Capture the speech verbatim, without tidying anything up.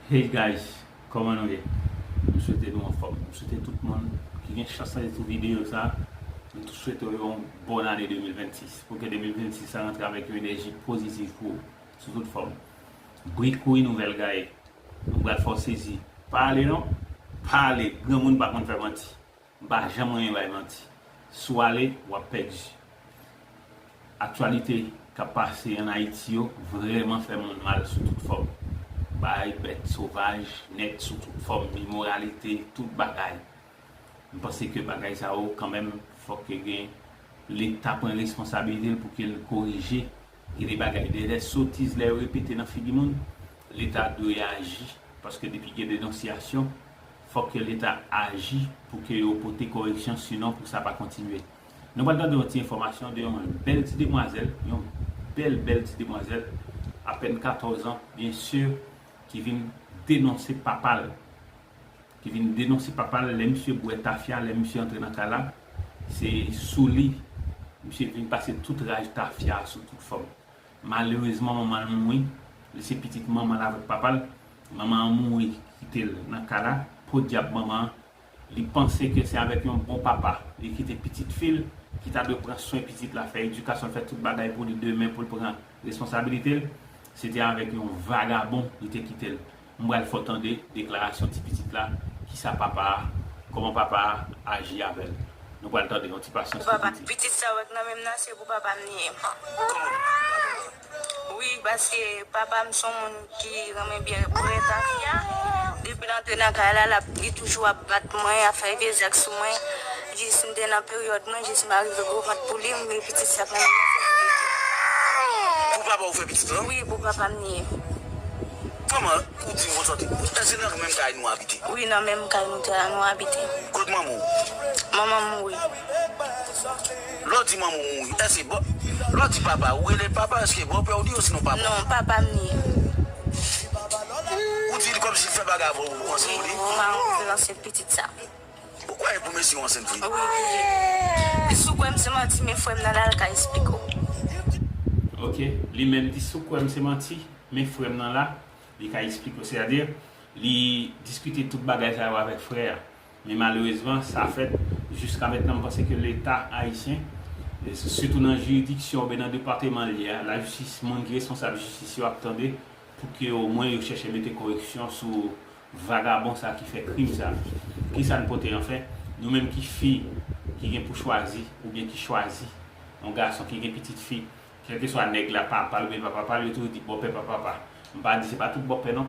Hey guys, kòman nou ye? M swete nou anfòm. M swete tout moun ki gen chans tande tout videyo sa, m tou swete yo yon bòn ane de mil vennsis. Pou ke de mil vennsis sa rantre avèk yon enèji pozitiv pou ou, sou tout fòm. Bri kouri nouvèl gaye. Nou pral fè w sezi. Pa ale non. Pa ale. Granmoun pa konn fè manti. M pa janm renmen bay manti. Si w ale, w ap pèdi. Aktyalite k ap pase ann Ayiti yo vrèman fè moun mal sou tout fòm. Bay bèt sovaj nèt sou tout fòm, imoralite, tout bagay. M panse ke bagay sa yo, kanmenm, fòk ke gen Leta pran responsabilite l pou ke l korije. Gen de bagay, de, de sotiz lè yo repete nan figi moun, Leta dwe aji, paske depi gen denonsyasyon, fòk ke Leta aji pou ke yo pote koreksyon, sinon pou sa pa kontinye. Nou pral tande yon ti enfòmasyon de yon bèl ti demwazèl, yon bèl, bèl ti demwazèl, apèn katòz an, byen si, ki vin denonse papa l. Ki vin denonse papa l, lè misye bwè tafya, lè misye antre nan kay la, se sou li misye vin pase tout raj tafya sou tout fòm. Malerezman, manman l mouri, li se pitit manman l avèk papa l. Manman an mouri, kite l nan kay la, podyab manman an, li panse ke se avèk yon bon papa li kite pitit fi l, ki ta dwe pran swen pitit la, fè edikasyon l, fè tout bagay pou li demen, pou l pran responsabilite l, se te avèk yon vagabon li te kite l. M pral fè w tande deklarasyon ti pitit la, kisa papa a, kòman papa a aji avè l. Nou pral tande, yon ti pasyans pou piti. Pitit sa w wè k nan men m nan, se pou papa m li ye. Wi, paske papa m se yon moun ki renmen byen bwè tafya. Depi l antre nan kay la, l ap, li toujou ap bat mwen, ap fè vye zak sou mwen. Jis m te nan peryòd mwen, jis m arive gwo vant pou li, m gen pitit sa k nan men mwen. Pou papa w fè pitit lan? Wi, pou papa m li ye. Kòman ou di m ou sòti? Èske nan menm kay nou abite? Wi, nan menm kay nou te la nou abite. Kot manman w? Manman m mouri. Lè w di manman w mouri, èske bò, lè w di papa, ou rele l papa, èske bòpè w li ye osinon papa w? Non, papa m li ye. Ou di l kòmsi l fè bagay avè w, ou ansent pou li? Wi, m ansent pitit sa. Ou kwè pou mesye w ansent vre? Wi, wi. Li sou kwè m se manti, men frè m nan la, l ka esplike w. Ok, li menm di sou kwè m se manti, men frè m nan la, li ka esplike w. Sètadi, li diskite tout bagay sa yo avèk frè a. Men malerezman, sa fèt jiska mentnan, m panse ke Leta ayisyen, sitou nan jiridiksyon oubyen nan depatman l ye a, lajistis, moun ki responsab jistis yo ap tande, pou ke omwen yo chèche mete koreksyon sou vagabon sa ki fè krim sa. Kisa n pote anfen? Nou menm ki fi, ki gen pou chwazi, oubyen ki chwazi yon gason ki gen pitit fi, kèlkeswa nèg la papa l oubyen pa papa l, yo toujou di bòpè pa papa. M pa di se pa tout bòpè non,